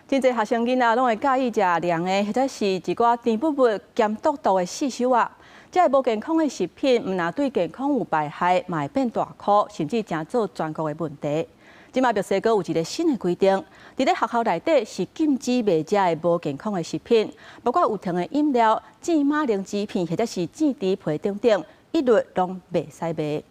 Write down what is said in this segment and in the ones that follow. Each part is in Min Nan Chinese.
真濟學生囡仔攏會佮意食涼的，或者是一寡甜不不、鹹篤篤的四手仔。這个無健康的食品，毋但對健康有敗害，嘛會變大箍，甚至成做全國的問題。這馬墨西哥有一个新的規定，佇咧學校內底是禁止賣這个無健康的食品，包括有糖的飲料、煎馬鈴薯片，或者是煎豬皮等等，一律攏袂使賣。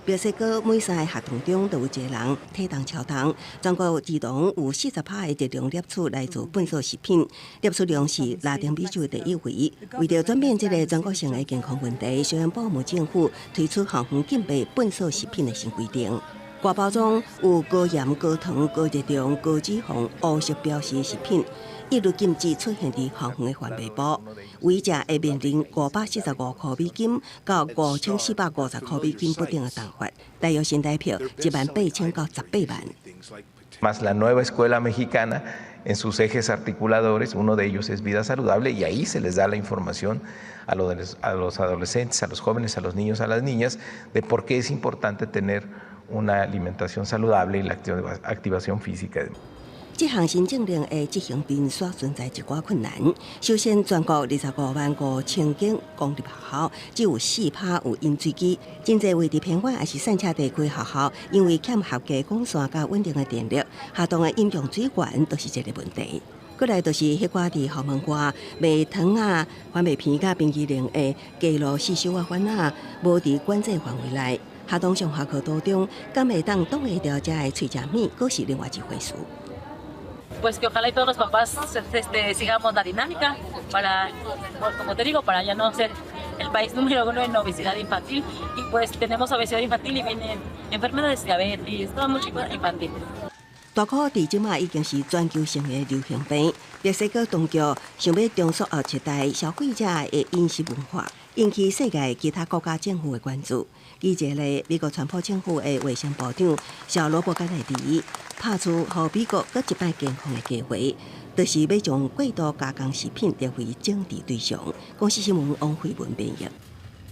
墨西哥每三个學童中都有一个人體重超重，全國兒童有40%的熱量攝取來自糞掃食品，攝取量是拉丁美洲第一位。為著轉變這个全國性的健康問題，宣布政府推出校園禁賣糞掃食品的新規定。外包裝有高鹽、高糖、高熱量、高脂肪、烏色標示的食品，一律禁止出現佇校園的販賣部，違者會面臨545塊美金到5450塊美金不等的重罰，大約新台票18,000到18萬。 Más la nueva escuela mexicana en sus ejes articuladores, uno de ellos es vida saludable y ahí se les da la información a los adolescentes, a los jóvenes, a los niños, a las niñas, de por qué es importante tener una alimentación saludable y la activación física. 這項新政令的執行面煞存在一寡困難。首先，全國25萬5千間公立學校只有4%有飲水機，真濟位佇偏遠抑是山車地區學校，因為欠合格管線佮穩定的電力，學童的飲用水源都是一个問題。過來就是彼寡佇校門外賣糖仔、番麥片佮冰淇淋的街路四手仔販仔，無佇管制範圍內。學童上下課途中，敢會當擋會牢遮的喙食物，閣是另外一回事。 Pues que ojalá y todos los papás sigamos la dinámica para, como te digo, para ya no ser el país número uno en obesidad infantil. Y pues tenemos obesidad infantil y vienen enfermedades, diabetes, todo mucho infantil. 大箍佇這馬已經是全球性的流行病，墨西哥當局想欲重塑後一代消費者的飲食文化，引起世界其他國家政府的關注。記一个美國川普政府的衛生部長小羅伯甘迺迪拍出予美國閣一擺健康的機會，就是欲將過度加工食品列為整治對象。公視新聞王慧文編譯。